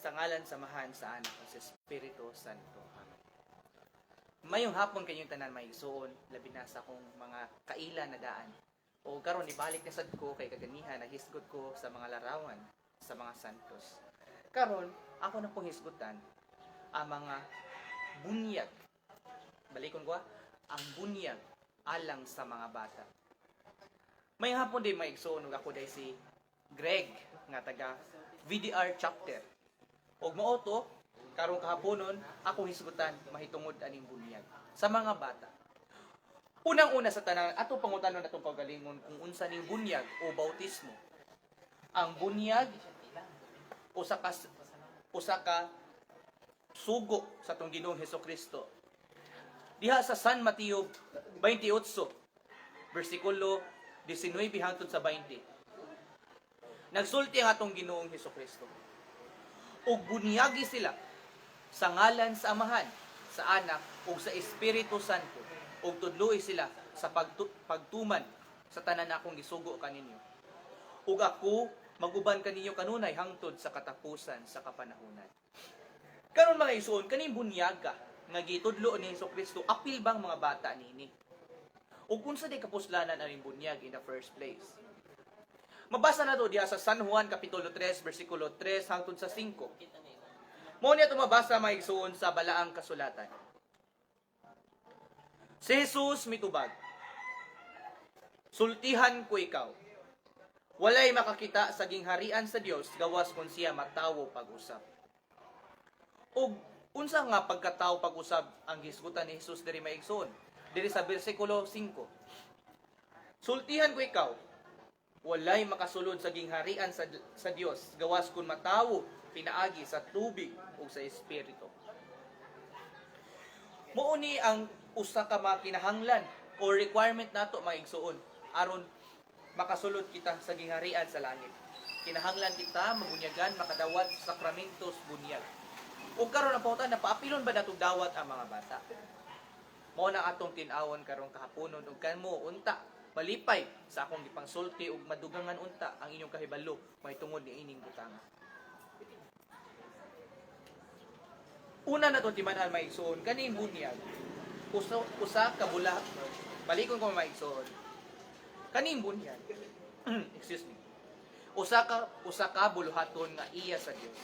Sa ngalan sa Amahan, sa Anak, ug sa Espiritu Santo. Amen. Mayong hapon kanyong tanan, mga igsuon, labi na sa akong mga kaila na daan. O karon ibalik na sad ko kay kaganiha naghisgot ko sa mga larawan sa mga santos. Karon ako na pong hisgutan ang mga bunyag. Balikon ko ah, ang bunyag alang sa mga bata. Mayong hapon din, mga igsuon, ug ako diay si Greg nga taga VDR chapter. Og mao to, karong kahaponon akong hisgutan mahitungod aning bunyag sa mga bata. Unang-una sa tanan, ato pangutanon atong kaugalingon kung unsa ning bunyag o bautismo. Ang bunyag usa ka sugo sa atong Ginoong Hesukristo. Diha sa San Mateo 28 bersikulo 19 hangtod sa 20. Nagsulti ang atong Ginoong Hesukristo. "Ug bunyagi sila sa ngalan sa Amahan, sa Anak ug sa Espiritu Santo, ug tudloi sila sa pagtuman sa tanan akong gisugo kaninyo. Ug ako maguban kaninyo kanunay hangtod sa katapusan sa kapanahunan." Karon, mga igsuon, kaning bunyaga nga gitudlo ni Hesus Kristo, apil bang mga bata nini? Ug unsa diay kapuslanan aning bunyag in the first place? Mabasa na to diha sa San Juan kapitulo 3 bersikulo 3 hangtod sa 5. Mao niya mabasa, mga igsuon, sa balaang kasulatan. Si Jesus mitubag, "Sultihan ko ikaw, walay makakita sa gingharian sa Dios gawas kung siya matawo pag-usab." Ug unsa nga pagkatawo pag-usab ang gisgutan ni Jesus diri, mga igsuon? Diri sa bersikulo 5. "Sultihan ko ikaw, walay makasulod sa gingharian sa Dios gawas kung matawo pinaagi sa tubig ug sa espiritu." Mao ni ang usa ka mga kinahanglan o requirement nato, mga igsuon, aron makasulod kita sa gingharian sa langit. Kinahanglan kita mabunyagan, makadawat sa sakramentos bunyag. Ug karon ang pangutana, paapilon ba natong dawat ang mga bata? Mao na atong tin-awon karong kahaponon, ug kamo unta malipay sa akong gipangsulti ug madugangan unta ang inyong kahibalo mahitungod niining butanga. Una na to timan-an, mga igsoon, kaning bunyag usa ka bula. Balikon ko, mga igsoon. Kaning bunyag, excuse me, usa ka buluhaton nga iya sa Dios.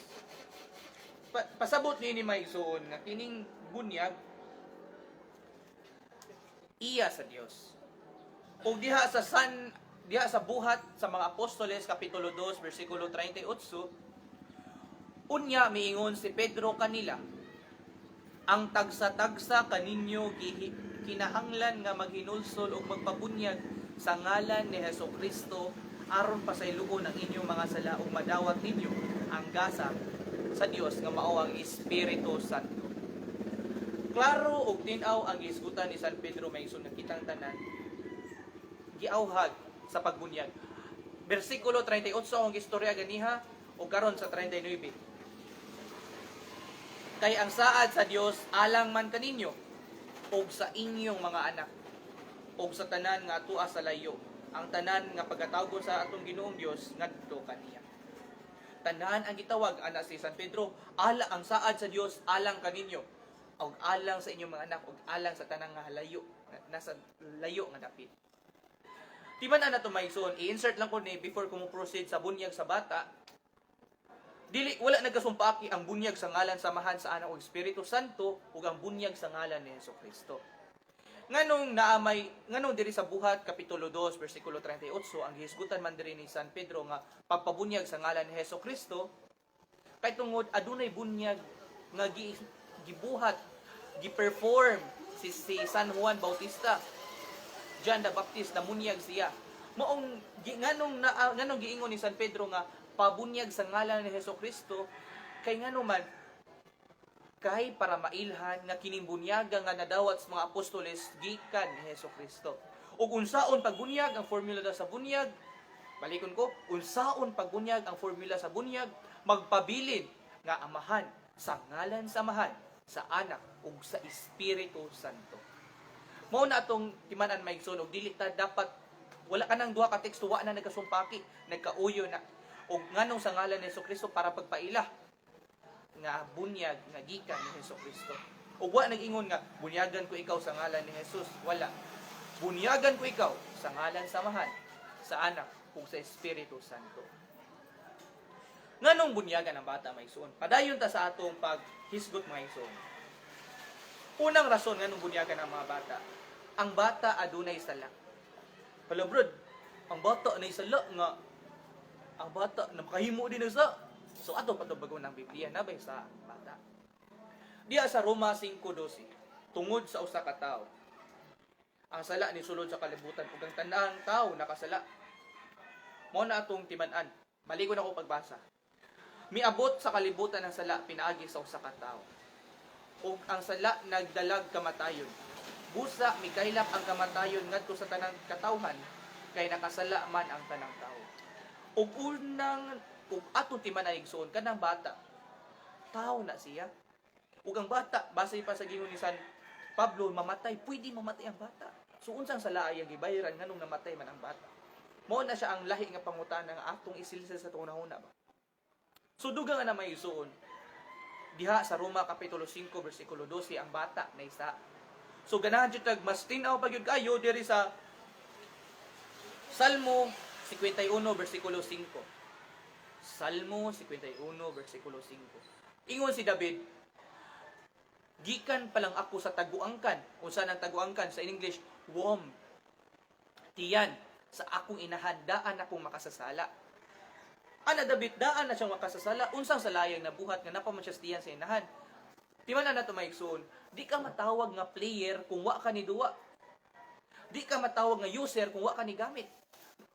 Pasabot niini, mga igsoon, nga kining bunyag iya sa Dios. Ug diha sa Buhat sa mga Apostoles kapitulo 2 bersikulo 38, "Unya miingon si Pedro kanila, ang tagsa-tagsa kaninyo kinahanglan nga maghinulsol ug magpabunyag sa ngalan ni Hesus Kristo aron pasayloon ang inyong mga sala ug madawat ninyo ang gasa sa Dios nga mao ang Espiritu Santo." Klaro ug tin-aw ang gisgutan ni San Pedro, mga igsoon, nga kitang tanan giawhag sa pagbunyag. Bersikulo 38 ang istorya ganiha ug karon sa 39. "Kay ang saad sa Dios alang man kaninyo ug sa inyong mga anak ug sa tanan nga atua sa layo, ang tanan nga pagatawgon sa atong Ginoong Dios ngadto kaniya." Tanan ang gitawag ana si San Pedro, ala ang saad sa Dios alang kaninyo ug alang sa inyong mga anak ug alang sa tanan nga layo, nasa layo nga dapit. Timan na to, mga igsoon, i-insert lang ko ni before ko mo proceed sa bunyag sa bata. Dili, wala nagkasumpaki ang bunyag sa ngalan sa Amahan, sa Anak ug Espiritu Santo ug ang bunyag sa ngalan ni Hesus Kristo. Nganong diri sa Buhat kapitulo 2 bersikulo 38 ang gihisgutan man diri ni San Pedro nga pagpabunyag sa ngalan ni Hesus Kristo? Kay tungod adunay bunyag nga gibuhat, gi-perform si San Juan Bautista. John the Baptist, namunyag siya. Maong nganong giingon ni San Pedro nga pabunyag sa ngalan ni Hesus Kristo? Kay ngano man, kay para mailhan nga kining bunyaga nga nadawat sa mga apostoles gikan ni Hesus Kristo. Ug unsaon pagbunyag ang formula daw sa bunyag? Balikon ko, unsaon pagbunyag ang formula sa bunyag? Magpabilin nga Amahan, sa ngalan sa Amahan, sa Anak ug sa Espiritu Santo. Mao na atong timan-an, mga igsoon, ug dili ta dapat wala ka nang duha ka teksto, wa na nagkasumpaki, nagkauyo na. Ug nganong sa ngalan ni Hesus Kristo? Para pagpaila. nga bunyag nga gikan ni Hesus Kristo. Ug wa nag-ingon nga bunyagan ko ikaw sa ngalan ni Jesus, wala. Bunyagan ko ikaw sa ngalan sa Amahan, sa Anak ug sa Espiritu Santo. Nganong bunyagan ang bata, mga igsoon? Padayon ta sa atong paghisgot, mga igsoon. Unang rason nganong bunyagan ang mga bata: ang bata adunay sala. Hala brod, ang bata na sala nga ang bata na makahimo din sa. So ato patubagon ng Biblia na sa bata. Diya sa Roma 5:12, tungod sa usa ka tawo, ang sala ni sulod sa kalibutan ug ang tanang tawo nakasala. Mao na atong timan-an. Maligon ako pagbasa. Miabot sa kalibutan ang sala pinaagi sa usa ka tawo. Ug ang sala nagdalag kamatayon. Busa mikaylap ang kamatayon ngadto sa tanang katawhan kay nakasala man ang tanang tawo. Ug unang ug atong timan-an, igsoon, kanang bata, tao na siya. Ug ang bata, base pa sa gingon ni San Pablo, mamatay, pwede mamatay ang bata. So unsang sala ay ang gibayaran, nganong namatay man ang bata? Mao na siya ang lahi nga pangutana nga atong isilsa sa tunahuna ba. So dugang nga na, mga igsoon, diha sa Roma kapitulo 5 bersikulo 12, ang bata na isa. So ganahan jud tag mas tin-aw pa gyud kayo diri sa Salmo 51 bersikulo 5. Salmo 51 bersikulo 5. Ingon si David, "Gikan pa lang ako sa taguangkan." Unsa nang taguangkan? Sa English, womb. Tiyan sa akong inahan, daan akong makasasala. Ana David, daan na siyang makasasala. Unsang salayang nabuhat nga napa man siya sa tiyan sa inahan? Di man na to, mga igsoon, di ka matawag nga player kung wa ka ni duwa. Di ka matawag nga user kung wa ka ni gamit.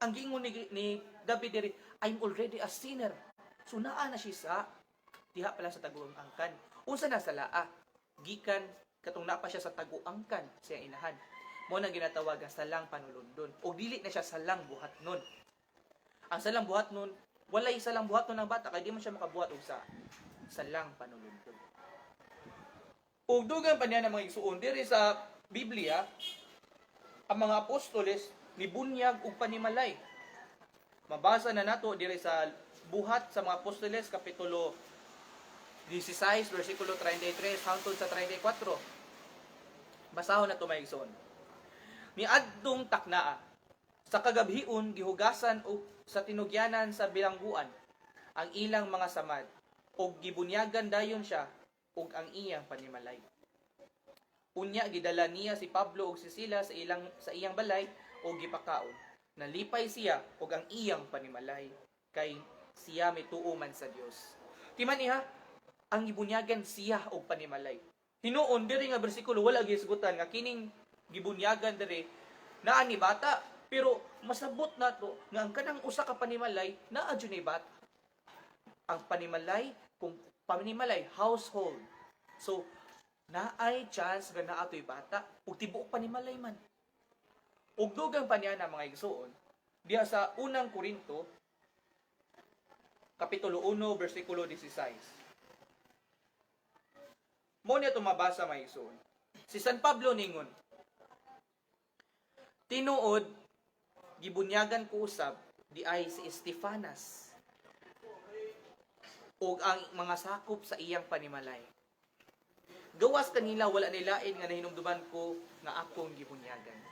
Ang giingon ni David diri, "I'm already a sinner." So naa na siya sa diha pala sa taguang angkan. Unsa na salaa? Gikan katong napa siya sa taguangkan sa iyang inahan. Mo na ginatawag nga salang panulundon. O dili na siya salang buhat nun. Ang salang buhat nun, walay salang buhat nun ang bata kay di man siya makabuhat og sa salang panulundon. Ug dugang pa niya ng mga igsuon diri sa Biblia, ang mga apostoles nibunyag og panimalay. Mabasa na nato diri sa Buhat sa mga Apostoles kapitulo 16 versikulo 33 hangtod sa 34. Basahon na to, mga igsoon. Niadtong taknaa sa kagabhion, gihugasan og sa tinugyanan sa bilangguan ang ilang mga samad ug gibunyagan dayon siya ug ang iyang panimalay. Unya gidala niya si Pablo ug si Silas sa iyang balay ug gipakaon. Nalipay siya ug ang iyang panimalay kay siya mituo man sa Dios. Timan iha, ang gibunyagan siya og panimalay. Hinuon diri nga bersikulo wala gisgutan nga kining gibunyagan diri naa ni bata, pero masabot nato nga ang kanang usa ka panimalay naa jud ni bata. Ang panimalay, kung panimalay, household. So naay chance nga naa to'y bata ug tibuok panimalay man. Ug dugang pa niya na, mga igsuon, diha sa Unang Korinto kapitulo 1 bersikulo 16. Mo niya tumabasa, mga igsuon. Si San Pablo ningon, "Tinuod gibunyagan ko usab di ay si Estefanas ug ang mga sakop sa iyang panimalay. Gawas kanila wala nilain nga nahinumduman ko nga akong gibunyagan."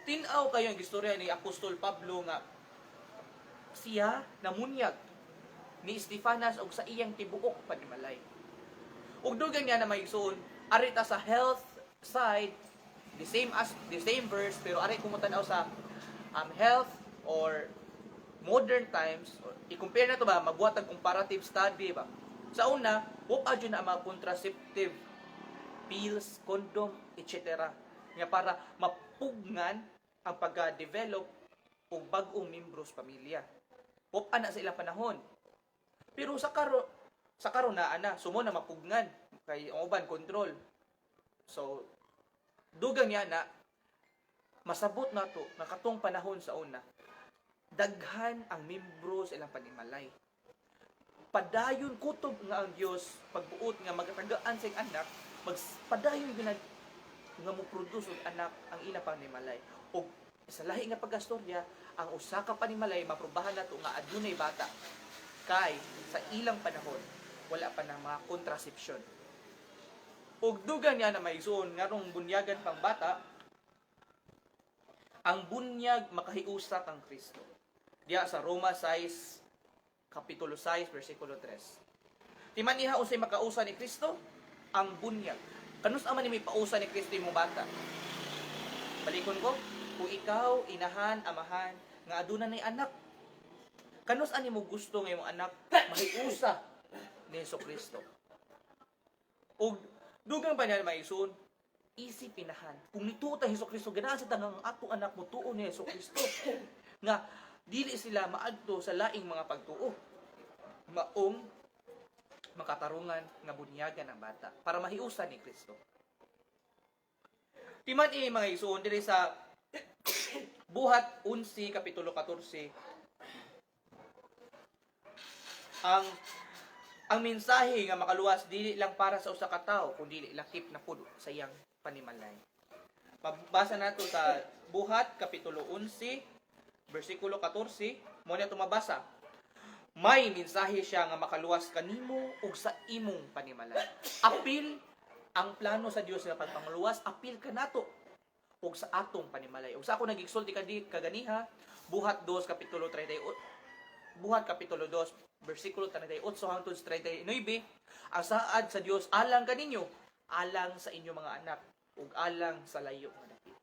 Tin-aw kayo ang istorya ni Apostol Pablo nga siya namunyag ni Estefanas og sa iyang tibuok panimalay. Ug dugang niya na, mga igsoon, ari ta sa health side, the same as the same verse, pero ari kung tan-aw sa health or modern times, or i-compare na to ba, magbuhat ang comparative study ba. Sa una, wa jud na ang mga contraceptive pills, condom, etc. Nga para mapugnan ang pagka-develop og bag-ong membro sa pamilya. Wa na sa ilang panahon. Pero sa karon naa na, sumo na mapugnan kay ang uban control. So dugang niya na masabot na to nga katong panahon sa una, daghan ang membro sa ilang panimalay. Padayon kutob nga ang Dios pagbuot nga magatagaan sa iyang anak, magpadayon gyud nga mo produce og anak ang ilang panimalay. Og sa lahi nga pagkastorya, ang usa ka panimalay maprobahan nato nga adunay bata kay sa ilang panahon Wala pa na mga contraception. Ug dugang niya na maigsuon nganong bunyagan pang bata, ang bunyag makahiusa kang Kristo. Diya sa Roma 6, Kapitulo 6, versikulo 3. Timan iha unsay makausa ni Kristo? Ang bunyag. Kanus man ni may pausa ni Kristo imong bata? Balikon ko, kung ikaw, inahan, amahan, nga aduna nay anak, kanus ani mo gusto nga imong anak mahiusa ni Hesus Kristo? Ug dugang pa niya maigsuon, isip inahan. Kung nituo ta Hesus Kristo, ganahan sa tangang atong anak mo tuo ni Hesus Kristo. Nga dili sila maadto sa laing mga pagtuo. Maong makatarungan nga bunyagan ang bata para mahiusa ni Kristo. Timan ini mga igsuon diri sa Buhat 11 kapitulo 14, ang mensahe nga makaluwas dili lang para sa usa ka tawo kundi lakip na pud sa iyang panimalay. Mabasa nato sa Buhat kapitulo 11 bersikulo 14, mo na tumabasa. May mensahe siya nga makaluwas kanimo ug sa imong panimalay. Apil ang plano sa Dios nga pagpangluwas, apil kanato ug sa atong panimalay. Ug sa ako nagigsulti kadi kaganiha, Buhat 2 kapitulo 38, Buhat kapitulo 2 bersikulo 38 hangtod sa 39, ang saad sa Dios alang kaninyo, alang sa inyong mga anak ug alang sa layo nga dapit.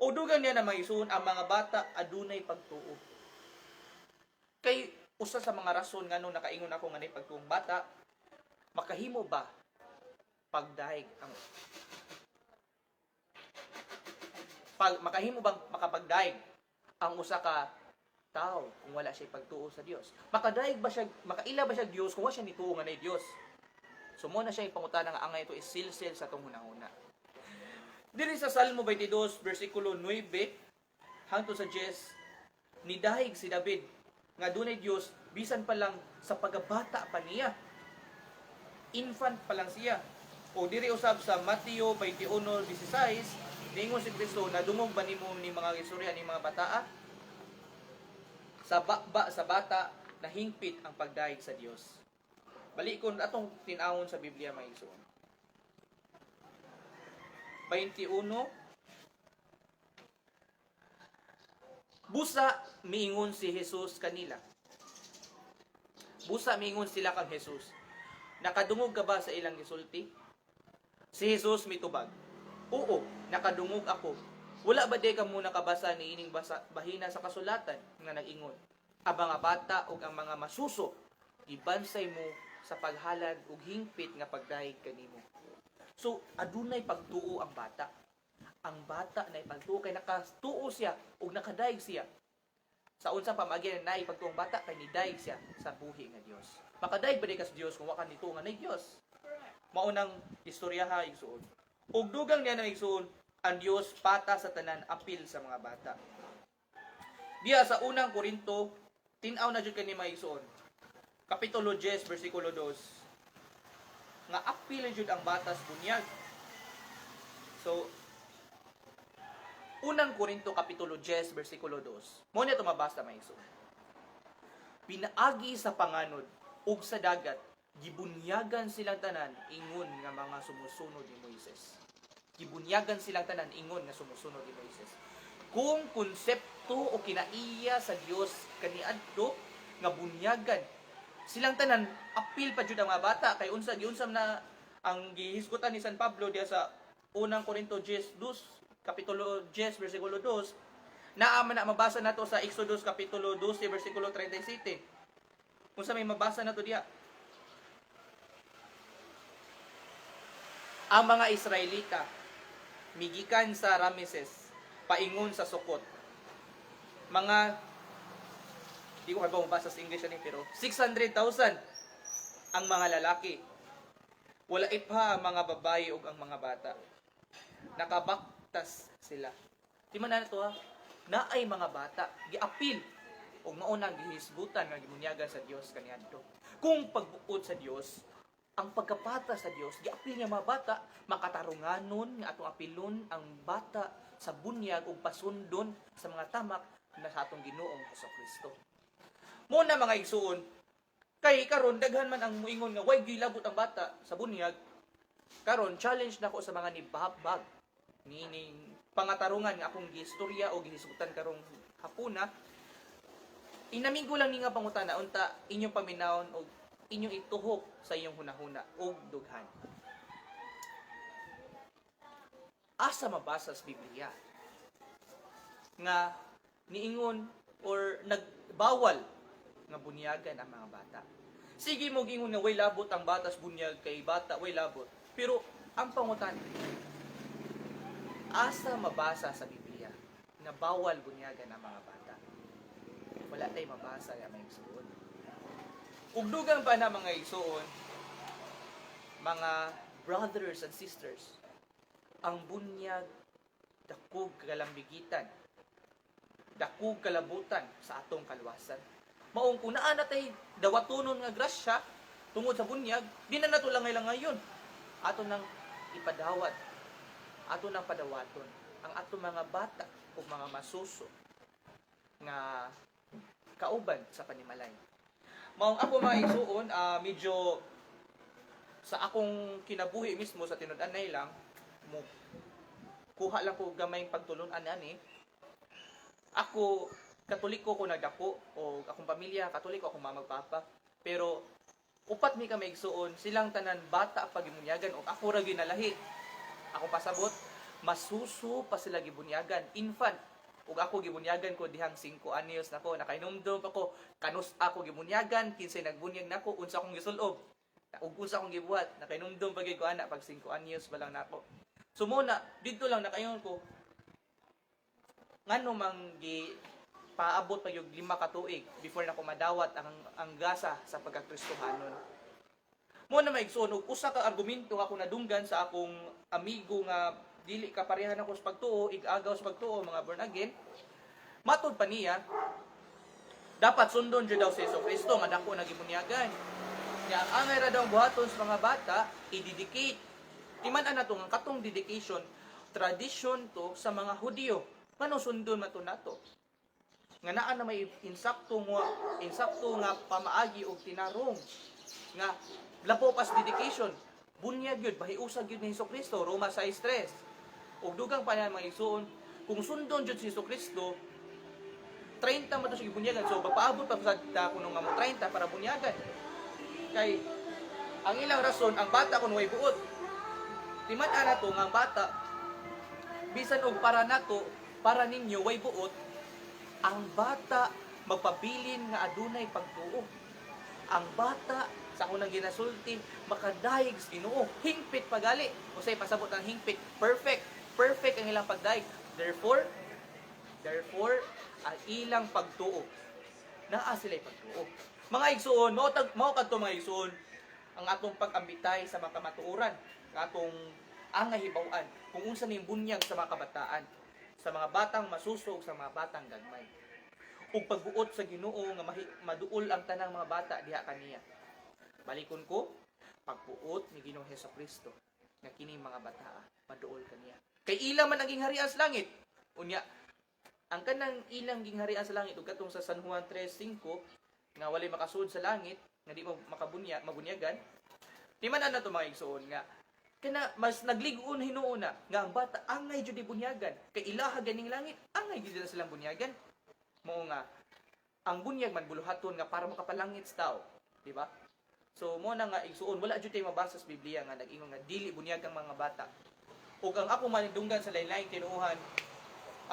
O dugang niya na maisuon, ang mga bata adunay pagtuo. Kay usa sa mga rason nganong nakaingon ako nga nay pagtuong bata, makahimo ba pagdaig ang pag makahimo bang makapagdaig ang usa ka tao kung wala siya pagtuo sa Dios? Makadaig ba siya, makaila ba siya Dios kung wala siya nituo nga nay Dios? So mo na siya ipangutana nga angay ito isilsil sa atong hunahuna. Diri sa Salmo 22 bersikulo 9 hangtod sa 10, nidahig si David nga dunay Dios bisan pa lang sa pagkabata pa niya. Infant pa lang siya. O diri usab sa Mateo 21:16, niingon si Kristo, "Nadungog ba nimo ni mga istorya ni mga bataa?" Sa ba, sa bata nahingpit ang pagdayeg sa Dios. Balikon atong tin-awon sa Biblia, mga igsoon. 21. Busa miingon si Jesus kanila. Busa miingon sila kang Jesus. "Nakadungog ka ba sa ilang gisulti?" Si Jesus mitubag, "Oo, nakadungog ako. Wala ba di ka mo nakabasa ni ining basa, bahina sa kasulatan nga nag-ingon, 'Ang mga bata ug ang mga masuso gibansay mo sa paghalad ug hingpit nga pagdayeg kanimo'?" So adunay pagtuo ang bata. Ang bata na pagtuo kay nakatuo siya ug nakadayeg siya. Sa unsang pamaagi na ipagtuo ang bata? Kay nidayeg siya sa buhi nga Dios. Makadayeg ba di ka sa Dios kung wa ka nituo nga nay Dios? Maunang istorya ha, igsuon. Ug dugang niya na igsuon, ang Dios pata sa tanan, apil sa mga bata. Diya sa Unang Korinto, tin-aw na jud kani mga igsuon. Kapitulo 10 bersikulo 2. Nga apil jud ang batas bunyag. So Unang Korinto kapitulo 10 bersikulo 2. Mo niya tumabasa, mga igsuon. Pinaagi sa panganod ug sa dagat, gibunyagan silang tanan ingon nga mga sumusunod ni Moises. Gibunyagan silang tanan ingon nga sumusunod ni Moises. Kung konsepto o kinaiya sa Dios kaniadto nga bunyagan silang tanan, apil pa jud ang mga bata, kay unsa giunsam na ang gihisgutan ni San Pablo diya sa Unang Korinto 10 2, kapitulo 10 bersikulo 2, naa man na mabasa nato sa Exodus kapitulo 12 bersikulo 37. Unsa may mabasa nato diya? Ang mga Israelita migikan sa Rameses paingon sa Sukot. Mga di ko kabalo mabasa sa English ani, pero 600,000 ang mga lalaki. Wala pa ang mga babae ug ang mga bata. Nakabaktas sila. Di man na to ha. Naay mga bata giapil ug mao nang gihisgutan nga gimunyagan sa Dios kaniadto. Kung pagbuot sa Dios, ang pagkapata sa Dios, giapil niya mga bata, makatarunganon nga atong apilon ang bata sa bunyag ug pasundon sa mga tamak na sa atong Ginoong Hesus Kristo. Muna mga igsuon, Kay karon daghan man ang muingon nga way gilabot ang bata sa bunyag. Karon challenge nako sa mga nibahabag niining pangatarungan nga akong giistorya o gihisgutan karong hapuna. Inamigo lang ni nga pangutana, unta inyong paminawon og inyong ituhok sa inyong hunahuna og dughan. Asa mabasa sa Biblia nga niingon or nagbawal nga bunyagan ang mga bata? Sige mo gingon nga way labot ang batas bunyag kay bata way labot. Pero ang pangutana, asa mabasa sa Biblia nga bawal bunyagan ang mga bata? Wala tay mabasa nga may igsuon. Ug dugang pa na, mga igsuon, mga brothers and sisters, ang bunyag dakog kalambigitan, dakog kalabutan sa atong kaluwasan. Maong kung naa na tay dawatonon nga grasya tungod sa bunyag, di na nato langay ngayon. Ato nang ipadawat, ato nang padawaton ang ato mga bata o mga masuso nga kauban sa panimalay. Maong ako, mga igsuon, medyo sa akong kinabuhi mismo sa tinud-anay lang mo kuha lang ko gamay pagtulun-an ani. Ako, Katoliko ko nagdako o akong pamilya Katoliko, akong mama, papa, pero upat mi ka maigsuon, silang tanan bata pa gibunyagan og ako ra ginalahi. Akong pasabot, masuso pa sila gibunyagan, infant, ug ako gibunyagan ko dihang 5 anyos nako. Nakainumdum pa ko kanus ako gibunyagan, kinsay nagbunyag nako, unsa akong gisulob ug unsa akong gibuhat. Nakainumdum pa gyud ko ana pag 5 anyos pa lang nako. So mo na didto lang nakaingon ko ngano mang gi paabot pa yung 5 ka tuig before na ko madawat ang gasa sa pagkakristohanon. Mo na, maigsoon, og usa ka argumento ako nadunggan sa akong amigo nga dili ka parehan ako sa pagtuo, ig-agaw sa pagtuo, mga born again. Matod pa niya, dapat sundon jud daw si Hesus Kristo nga dako na gibunyagan. Nya ang angay ra daw buhaton sa mga bata, i-dedicate. Timan-an nato nga katong dedication, tradition to sa mga Hudyo. Ngano sundon man to nato? Nga naa na may insakto nga pamaagi og tinarong nga lapo pas dedication, bunyag yun, bahiusag yun ni Hesus Kristo, Roma 6:3. Ug dugang pa niyan, mga igsuon, kung sundon jud si Hesus Kristo, 30 man to siya gibunyagan, so magpaabot pa sad ta kuno nga mo 30 para bunyagan, kay ang ilang rason, ang bata kun way buot. Timan-an nato nga ang bata, bisan og para nato, para ninyo way buot, ang bata magpabilin nga adunay pagtuo. Ang bata sa unang ginasulti makadayeg sa Ginoo, hingpit pagali. Usay pasabot ang hingpit, perfect, perfect ang ilang pagdayeg. Therefore ang ilang pagtuo, naa sila pagtuo. Mga igsuon, mao kadto, mga igsuon, ang atong pag-ambitay sa mga kamatuoran, ang atong angay hibaw-an kung unsa ning bunyag sa mga kabataan, sa mga batang masuso ug sa mga batang gagmay. Ug pagbuot sa Ginoo nga maduol ang tanang mga bata diha kaniya. Balikon ko, pagbuot ni Ginoong Hesus Kristo nga kini mga bata maduol kaniya. Kay ila man ang gingharian sa langit. Unya, ang kanang ilang gingharian sa langit ug katong sa San Juan 3:5 nga walay makasud sa langit nga di mo makabunya mabunyagan. Timan-an nato, mga igsuon, nga kana mas naglig-on hinuon na nga ang bata angay jud ibunyagan kay ilaha ganing langit, angay jud na silang bunyagan. Mao nga ang bunyag man buluhaton nga para makapalangit sa tao, di ba? So mo na nga, igsuon, wala jud tay mabasa sa Biblia nga nag-ingon nga dili bunyag ang mga bata. Ug ang ako manindunggan sa lain-laing tinuohan,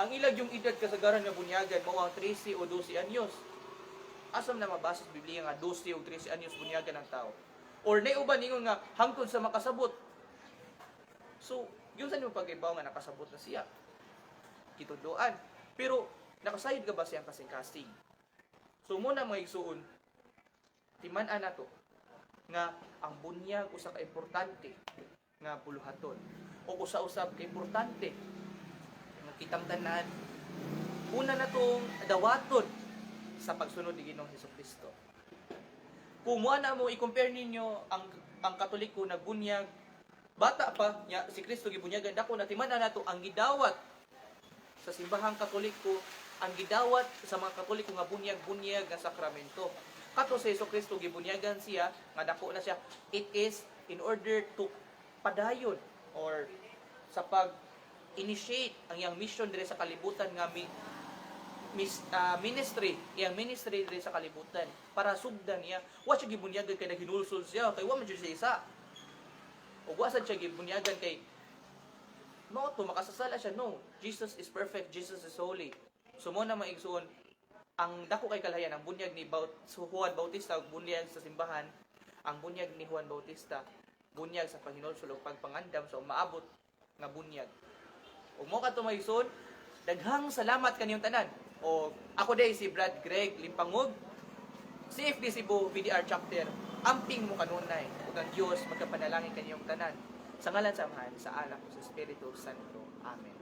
ang ilag yung edad kasagaran nga bunyagan mao ang 13 o 12 anyos. Asam na mabasa sa Biblia nga 12 o 13 anyos bunyagan ang tao? Or nay uban ingon nga hangtod sa makasabot. So, yun sa nimo pag-ibaw nga nakasabot na siya? Gitudoan. Pero nakasayod ka ba siyang kasing-kasing? So muna, mga igsuon, timan-an nato nga ang bunyag usa ka importante nga buluhaton o usa-usab ka importante nga kitang tanan una natong dawaton sa pagsunod ni Ginoong Hesus Kristo. Kung mo na mo i-compare ninyo ang Katoliko nagbunyag bata pa nya si Kristo gibunyagan dako na, timan-an nato ang gidawat sa simbahang Katoliko, ang gidawat sa mga Katoliko nga bunyag-bunyag nga sakramento. Kato si Hesus Kristo, gibunyagan siya nga dako na siya. It is in order to padayon or sa pag initiate ang iyang mission dire sa kalibutan nga ministry, iyang ministry dire sa kalibutan para sugdan niya. Wa siya gibunyagan kay naghinulsol siya, kay wa man siya isa. Ug wa sad siya gibunyagan kay mao to, makasasala siya. No, Jesus is perfect, Jesus is holy. So mo na, mga igsoon, ang dako kay kalahian ang bunyag ni Juan Bautista ug bunyag sa simbahan. Ang bunyag ni Juan Bautista, bunyag sa paghinulsol ug pagpangandam sa umaabot nga bunyag. Ug mo kadto, mga igsoon, daghang salamat kaniyong tanan. O ako day si Brad Greg Limpangog, CFD Cebu VDR Chapter. Amping mo kanunay ug ang Dios magkapanalangin kaniyong tanan. Sa ngalan sa Amahan, sa Anak, sa Espiritu Santo. Amen.